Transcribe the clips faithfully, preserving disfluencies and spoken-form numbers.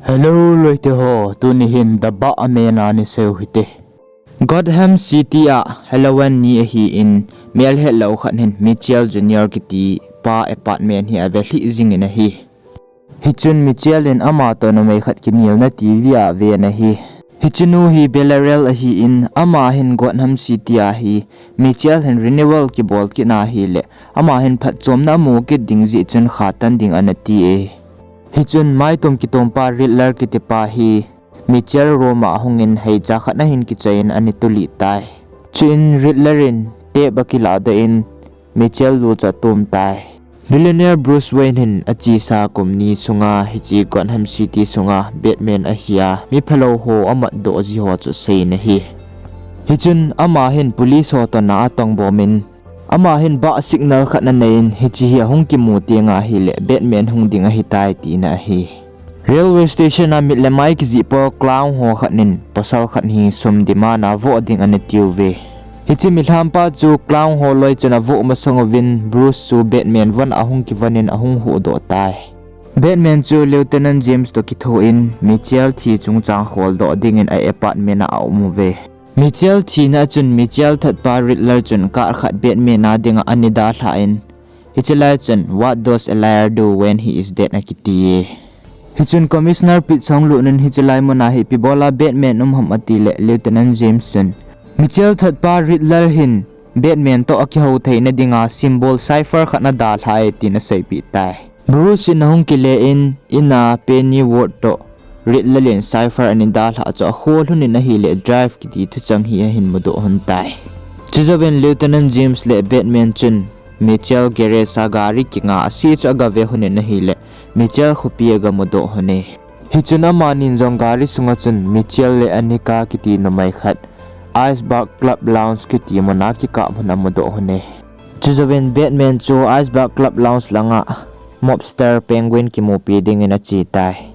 Hello loite ho, tuni hin The Batman a ni seiu hite. Gotham City a Halloween ni ahin, melhet lou khat hin Mitchell Junior kiti pa apartment hi ave lhih jingin ahi. Hichun Mitchell in ama toh numei khat kinelna T V a aven ahi. Hiche nu hi Belial ahin, ama hin Gotham City a hi Mitchell hin renewal kibol kit na ahile, ama hin phatchomna amu kit ding jeh chun kha tan ding ana ti e. Hichun maitom kitompa Riddler kitipa hi Mitchell room a ahungin heicha khat ahin kichoi in ana tulih tai. Chuin Riddler in tape akiladoh in Mitchell lu chu atom tai. Billionaire Bruce Wayne hin achesa kum ni sunga hiche Gotham City sunga Batman ahia mi phalou ho amatdoh ji ho chu asei in ahi. Hichun ama hin police ho toh na atongbomin, ama hin bat signal khat anei in, hiche hi ahung kimu tenga ahile Batman hung ding ahitai tina ahi. Railway station a mit le mai kijih pa clown ho khat in pasal khat hi sum demand a voh ding ana tiuve. Hiche milhampa chu clown ho loi chun avoh masang uvin Bruce chu Batman von ahung kivonin ahung huhdoh tai. Batman chu Lieutenant James toh kithoin Mitchell thi chungchang kholdoh dingin a apartment a aum uve. Mitchell thina chun Mitchell thatpa Riddler chun car khat Batman a dinga ana dalhan, hiche lai chun What does a liar do when he is dead akiti e. Hichun Commissioner Pete Song lutnin hiche lai muna hi ipi bola Batman um ham atile Lieutenant James chun Mitchell thatpa Riddler hin Batman toh akihou theina dinga symbol cipher khat ana dalhai tin aseipeh tai. Bruce in ahung kile in, ina Pennyworth toh Riddler in cipher ana dalhah chu akholhun in ahile Drive kiti thucheng hi ahin mudoh lhon tai. Chujouvin Lieutenant James le Batman chun Mitchell garage a gari kinga ase chu agave lhon in ahile Mitchell khopi agamudoh lhon e. Hichun amanin jong gari sunga chun Mitchell le Annika kiti numei khat Iceberg Club Lounge kiti muna kikap lhon amudoh lhon e. Chujouvin Batman chu Iceberg Club Lounge langa mobster Penguin kimupi dingin ache tai.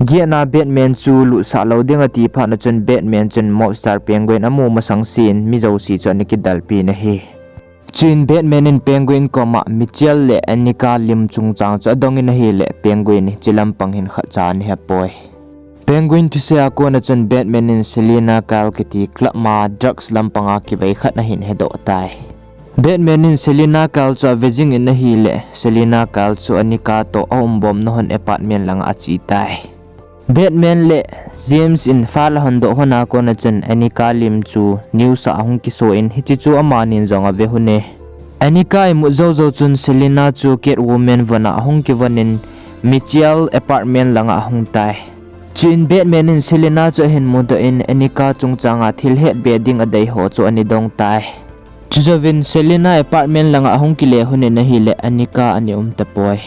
Gate na Batman chu lutsah lou ding ati phat na chun Batman chun mobster Penguin amu masang sen mi jouse chu ana kidalpin ahi. Chuin Batman in Penguin koma Mitchell le Annika lim chungchang chu adongin ahile Penguin hiche lampang hin khatcha ana hepoi. Penguin thusei a kona chun Batman in Selina Kyle kiti club ma drugs lampanga kivei khat ahin hedoh tai. Batman in Selina Kyle chu ave jingin ahile Selina Kyle chu Annika toh aumbomna lhon apartment langa ache tai. Batman le James in file ahondoh lhona kona chun Annika lim chu news a ahung kiso in hiche chu amanin jong ave lhon e. Annika imut joujou chun Selina chu Catwoman vona ahung kivonin Mitchell apartment langa ahung tai. Chuin Batman in Selina chu ahin mudoh in Annika chungchanga thil hetbe ding adei ho chu ana dong tai. Chujouvin Selina apartment langa ahung kile lhon in ahile Annika ana um tapoi.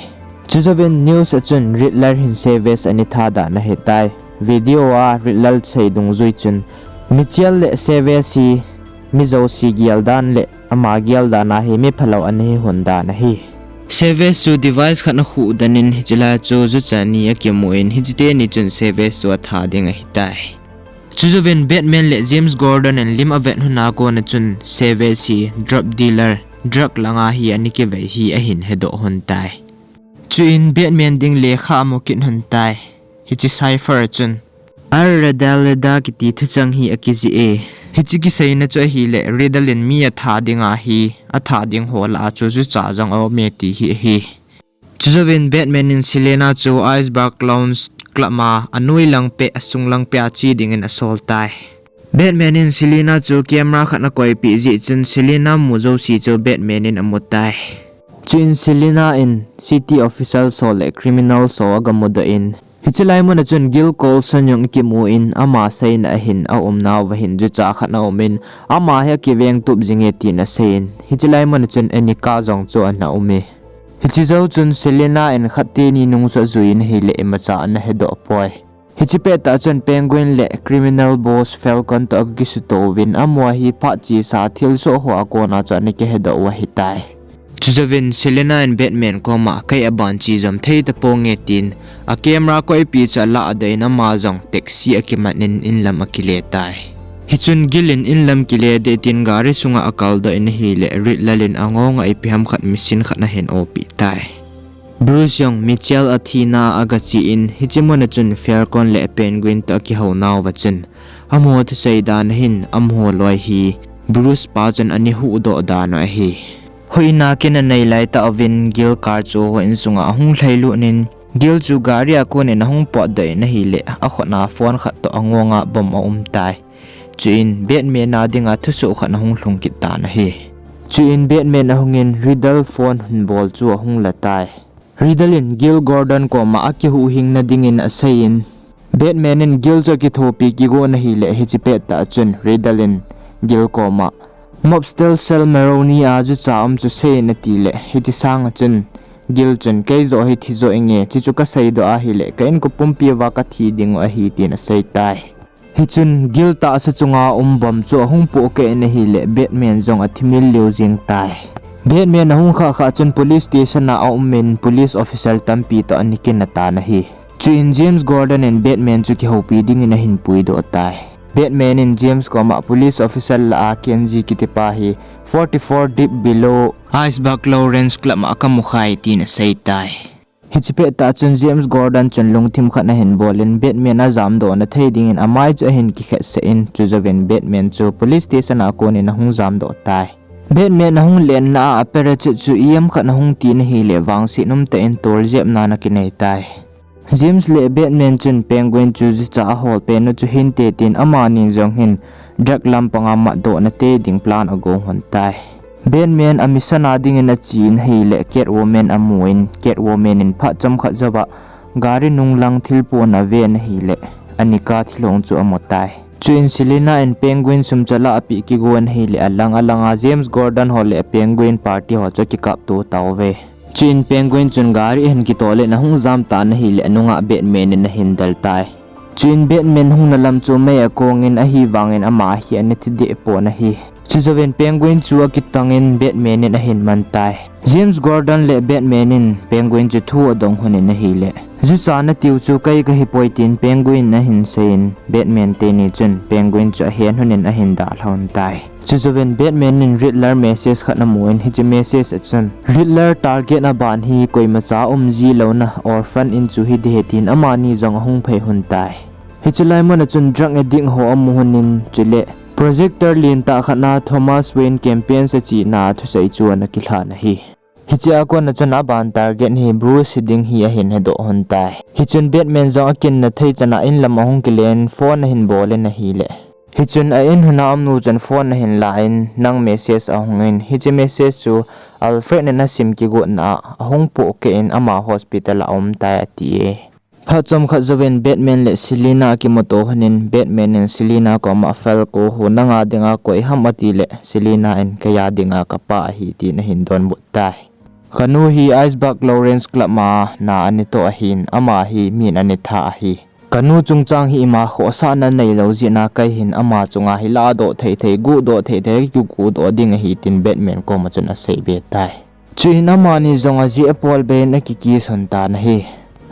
Chujouvin news a chun Riddler hin Savage ana tha dan ahitai. Video a Riddler sei dungjui chun Mitchell le Savage hi mi jouse gel dan le ama gel dan a hi mi phalou ana hi lhon dan ahi. Savage chu device khat ana khuhdan in hiche lai chu jucha ni akimun hiche teni chun Savage chu atha ding ahitai. Chujouvin Batman le James Gordon in lim avet lhona kona chun Savage hi drug dealer, drug langa hi ana kivei hi ahin hedoh lhon tai. Chuin Batman ding lekha amu kit lhon tai. Hiche cipher a chun Ar Radaleda kiti thucheng hi akijih e. Hiche kiseina chu ahile Riddle in mi atha dinga hi, atha ding ho lah a chu jucha jong aume ti hi ahi. Chujouvin Batman in Selina chu Iceberg Lounge Club ma anoi lang peh, asung lang peh a che dingin asol tai. Batman in Selina chu camera khat akoipeh jeh chun Selina mu jouse chu Batman in amu tai. Chuin Selina in city officials ho le criminals ho agamudoh in, hiche lai muna chun Gil Coulson jong akimun ama seina ahin aumnauva hin jucha khat aumin, ama hi akivengtup jinge tin aseiyin, hiche lai muna chun Annika jong chu ana ume. Hiche jou chun Selina in khat teni nung chu ajuiyin ahile imacha ana hedoh poi. Hiche pettah chun Penguin le criminal boss Falcon toh akisutouvin, amaho hi phat chesa thilsoh ho a kona chu ana kihedoh u ahitai. Chujouvin Selina in Batman koma kei aban chejom thei taponge tin, a camera koipeh chu aladoh in ama jong taxi akiman in inlam akile tai. Hichun Gil in inlam kile ding tin gari sunga akaldoh in ahile Riddler in angonga ipi ham khat machine khat ahin opeh tai. Bruce jong Mitchell athina agache in, hiche mun a chun Falcon le Penguin toh akihou nauva chun, amaho thusei dan ahin, amaho loi hi Bruce pa chun ana huhdoh dan u ahi. Houin a kin anei laitah uvin Gil car chu houin sunga ahung lhailut in, Gil chu gari a konin ahung potdoh in ahileh, akhut a phone khat toh angonga bom aum tai. Chuin Batman a dinga thusoh khat ahung lhung kit tan ahi. Chuin Batman ahungin Riddle phone hin bol chu ahung la tai. Riddle in Gil Gordon koma akihuhhingna dingin aseiyin, Batman in Gil chu akithopi kigon ahileh, hiche pettah chun Riddle in Gil koma, Mobster Sal Maroni a jucha um chu seiyin atileh, hiche sanga chun Gil chun, kei joh hi thi joh inge, chuchu kaseidoh ahileh, ka inkopi pumpi uva kathi dingu ahi tin asei tai. Hichun Gil tahsa chunga um bom chu ahung pohkeh in ahileh, Batman jong athimil lheh jeng tai. Batman ahung khah khah chun police station a aumin police officer tampi toh ana kinah tan ahi. Chuin James Gordon in Batman chu kihoupi dingin ahin puidoh tai. Batman in James koma police officer lah a Kenzie kitipa hi forty-four deep below Iceberg Lawrence Club a kamukhai tin asei tai. Hiche pettah chun James Gordon chun lungthim khat ahin bolin Batman ajamdoh na thei dingin amai chu ahin kikhetsah in, chujouvin Batman chu police station a konin ahung jamdoh tai. Batman ahung lenna a parachute chu ijem khat ahung ti in ahileh vangset umtah in toljepna ana kinei tai. James le Batman chun Penguin chu jucha ahol pen u chu hinte tin amani jong hin drug lampanga matdoh na te ding plan ago hon tai. Batman a mission a dingin ache in ahileh Catwoman amun, Catwoman in phat chomkhat jouva gari nunglang thilpohna aven ahileh, anika thilhong chu amu tai. Chuin Selina in Penguin sum chu alah peh kigon ahileh alang alanga James Gordon ho le Penguin party ho chu akikapto tauve. Chuin Penguin chun gari ahin kitol in ahung jam tan ahileh anunga Batman in ahin del tai. Chuin Batman hungna lam chu mei akongin ahivangin ama hi ana thi deh pon ahi. Chujouvin Penguin chu akitangin Batman in ahin man tai. James Gordon le Batman in Penguin chu thu adong lhonin ahileh, jucha natiu chu kei kahipoi tin Penguin in ahin seiyin Batman teni chun Penguin chu ahen lhonin ahin dalha lhon tai. Chujouvin Batman in Riddler message khat amun hiche message a chun Riddler target aban hi koimacha umji louna orphan in chu hiding ahi tin amani jong ahung phei lhon tai. Hiche lai mun a chun drug addict ho amu lhonin chuleh projector lentah khat a Thomas Wayne campaign a chena thusei chu ana kilhan ahi. Hiche a kona chun aban target hi Bruce hiding hi ahin hedoh lhon tai. Hichun Batman jong akinna thei chan a inlam ahung kilen phone ahin bolin ahileh, hichun a in lhona umnu chun phone ahin lan nang message ahungin hiche message chu Alfred in asim kigotna a ahung pohkeh in ama hospital a aum tai ati e. Phat chomkhat jouvin Batman le Selina akimuto lhonin Batman in Selina koma Falco hu nanga dinga koi ham atileh Selina in keiya dinga kapa ahi tin ahin donbut tai. Kanu hi Iceberg Lawrence Club a na anatoh ahin ama hi min anatha ahi. Kanu chungchang hi ima khohsahna neilou jeh a kei hin ama chunga hi ladoh thei thei, guhdoh thei thei, kiguhdoh ding ahi tin Batman koma chun aseibe tai. Chuin amani jong ajeh apol bein akikiss lhon tan ahi.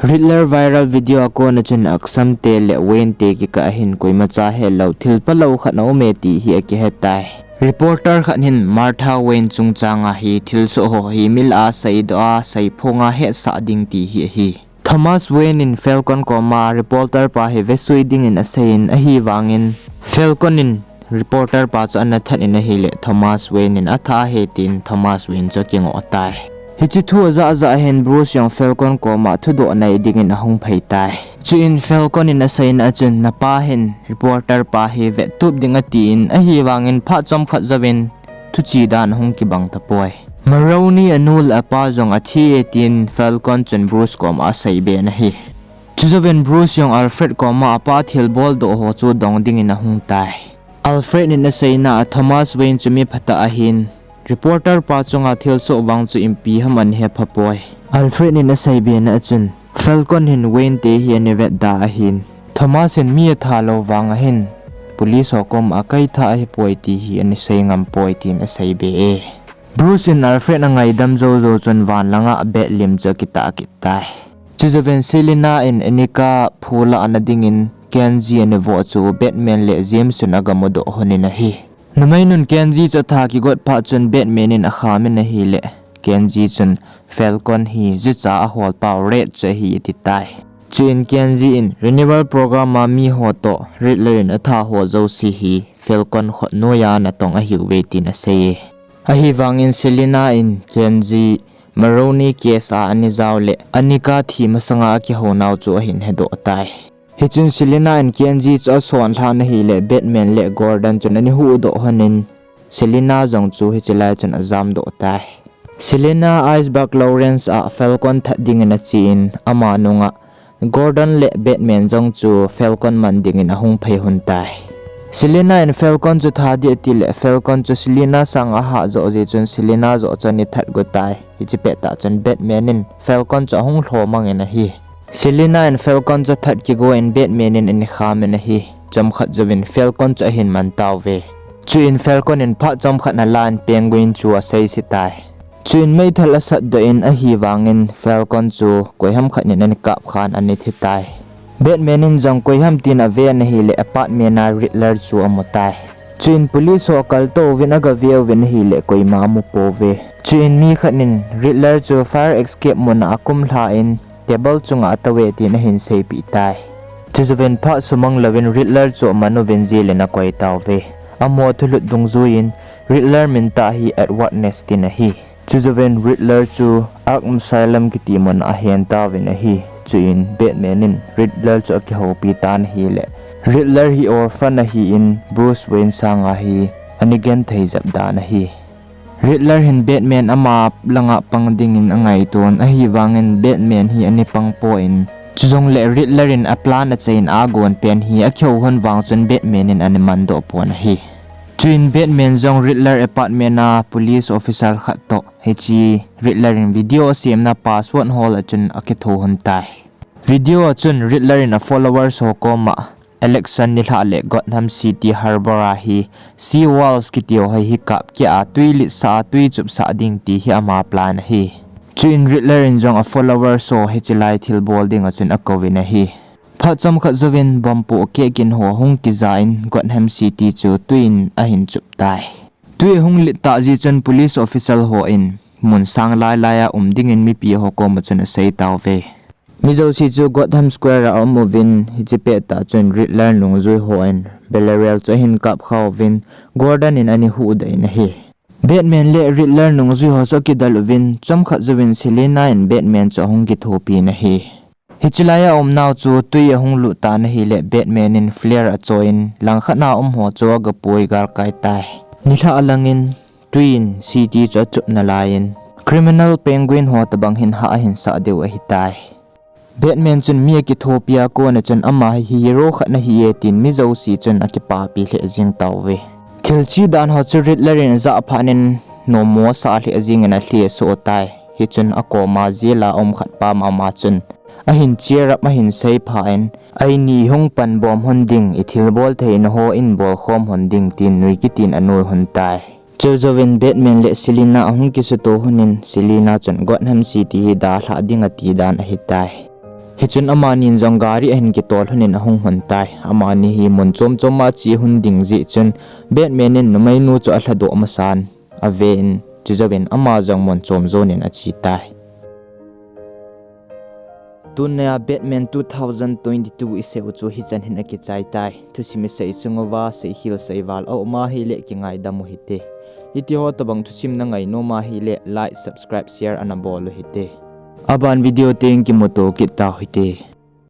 Riddler viral video a kona chun Arkham te le Wayne te kikah a hin koimacha helou thil phalou khat aume ti hi akihetai. Reporter khat hin Martha Wayne chungchang a hi thilsoh ho hi mi lah a seidoh a seiphong a hetsah ding ti hi ahi. Thomas Wayne in Falcon koma reporter pa hi vesui dingin aseiyin ahivangin Falcon in reporter pa chu ana that in ahileh Thomas Wayne in atha ahi tin Thomas Wayne chu akingoh tai. Hiche thu ajah jah hin Bruce jong Falcon koma thudoh nei dingin ahung phei tai. Chuin Falcon in aseina a chun napa hin reporter pa hi vettup ding atin ahivangin phat chomkhat jouvin thuchih dan ahung kibang tapoi. Maroni anu le apa jong athi e tin Falcon chun Bruce koma aseibe in ahi. Chujouvin Bruce jong Alfred koma apa thilboldoh ho chu dong dingin ahung tai. Alfred in aseina a Thomas Wayne chu mi phatah ahin, reporter pa chunga thilsoh vang chu ipi ham ana hepha poi. Alfred in aseibe na a chun Falcon hin Wayne te hi ana vetda ahin, Thomas in mi atha lou vang ahin, police ho koma kei tha ahipoi ti hi ana sei ngam poi tin aseibe e. Bruce in Alfred angaidam jou jou chun van langa bat lim chu akitah kit tai. Chujouvin Selina in Annika phu lah na dingin Kenzie ana voh chu Batman le James chun agamudoh lhonin ahi. Numei nun Kenzie chu atha kigot phat chun Batman in akham in ahileh, Kenji chun Falcon hi jucha a holpau Red chu ahi ati tai. Chuin Kenji in renewal program a mi ho toh Riddler in atha ho jouse hi Falcon khut noiya natong ahiuve tin asei e. Ahivangin Selina in Kenji Maroni case a ana jao le Annika thi masanga akihounau chu ahin hedoh tai. Hichun Selina in Kenji chu asonlhan ahile Batman le Gordon chun ana huhdoh lhonin Selina jong chu hiche lai chun ajamdoh tai. Selina Iceberg Lawrence a Falcon that dingin achen ama nunga Gordon le Batman jong chu Falcon man dingin ahung phei lhon tai. Selina in Falcon chu that ding ati le Falcon chu Selina sanga ahah joh jeh chun Selina joh chu ana that got tai. Hiche pettah chun Batman in Falcon chu ahung lho mangin ahi. Selina in Falcon chu that kigo in Batman in ana khamin ahi. Chomkhat jouvin Falcon chu ahin man tauve. Chuin Falcon in phat chomkhat ana lan Penguin chu aseise tai. Chuin meithal asatdoh in ahivangin Falcon chu koiham khat in ana kapkhan ana thi tai. Batman in jong koiham tin aven ahile apartment a Riddler chu amu tai. Chuin police ho akaltouvin agaveuvin ahile koima amu pouve. Chuin mi khat in Riddler chu fire escape muna akumlhan table chunga atouve tin ahin seipeh tai. Chujouvin phat sumang louvin Riddler chu aman uvin jail in akoi tauve. Amaho thulhut dungjuiyin Riddler min tah hi Edward Ness tin ahi. Chujouvin Riddler chu Arkham Asylum kiti muna ahen tauvin ahi. Chuin Batman in Riddler chu akihoupi tan ahile Riddler hi orphan ahin Bruce Wayne sanga hi ana genthei jep dan ahi. Riddler hin Batman ama langa pang dingin angaiton ahivangin Batman hi ana pang poi. Chujongle Riddler in aplan achaiyin agon pen hi akihou lhon vang chun Batman in ana mandoh pon ahi. Chuin Batman jong Riddler apartment a police officer khat toh hiche Riddler in video asemna password hol a chun akitho lhon tai. Video a chun Riddler in afollowers ho koma election nilhah le Gotham City Harbour a hi sea walls kiti ho hi kapkeh a twi letsah a twi chupsah ding ti hi ama plan ahi. Chuin Riddler in jong afollowers ho hiche lai thilbol dinga chun akouvin ahi. Phat chomkhat jouvin bomb pohkeh gin ho ahung kijan Gotham City chu twiin ahin chup tai. Twi ahung let tah jeh chun police officer hon mun sang lailai a um dingin mipi ho koma chun asei tauve. Mi jouse chu Gotham Square a aum uvin hiche pettah chun Riddler nungjui hon Belial chu ahin kapkhauvin Gordon in ana huhdoh in ahi. Batman le Riddler nungjui ho chu akidel uvin chomkhat jouvin Selina in Batman chu ahung kithopin ahi. Hiche lai a umnau chu twi ahung lut tan ahile Batman in flare achoiyin langkhat a um ho chu agapui galkai tai. Nilhah langin twiin city chu achup nalaiyin criminal Penguin ho tobang hin hah ahin sah diu ahitai. Batman chun mi akithopi a kona chun ama hi hero khat nahi e tin mi jouse chun akipapi lheh jeng tauve. Thil che dan ho chu Riddler in ajah phatnin nommo asah lheh jengin alhi asoh tai. Hichun akoma jail a um khat pa mama chun ahin cheer up ahin seiphan, eini hung panbom lhon ding, ithilbol theina ho in bolkhom lhon ding tin nui kitin anui lhon tai. Chujouvin Batman le Selina ahung kisuto lhonin Selina chun Gotham City hi dalhah ding ati dan ahitai. Hichun amanin jong gari ahin kitol lhonin ahung lhon tai. Amani hi mun chom chom a che lhon ding jeh chun Batman in numeinu chu alhadoh masan aven, chujouvin ama jong mun chom jonin ache tai. Tunia Batman two thousand twenty-two iseiu chu hichan hin akichai tai. Thusim isei sung uva seikhel seival aum ahile kingaidam u hite. Hitiho tobang thusim nangai nom ahile like, subscribe, share ana bol u hite. Aban video teng kimuto kit tau hite.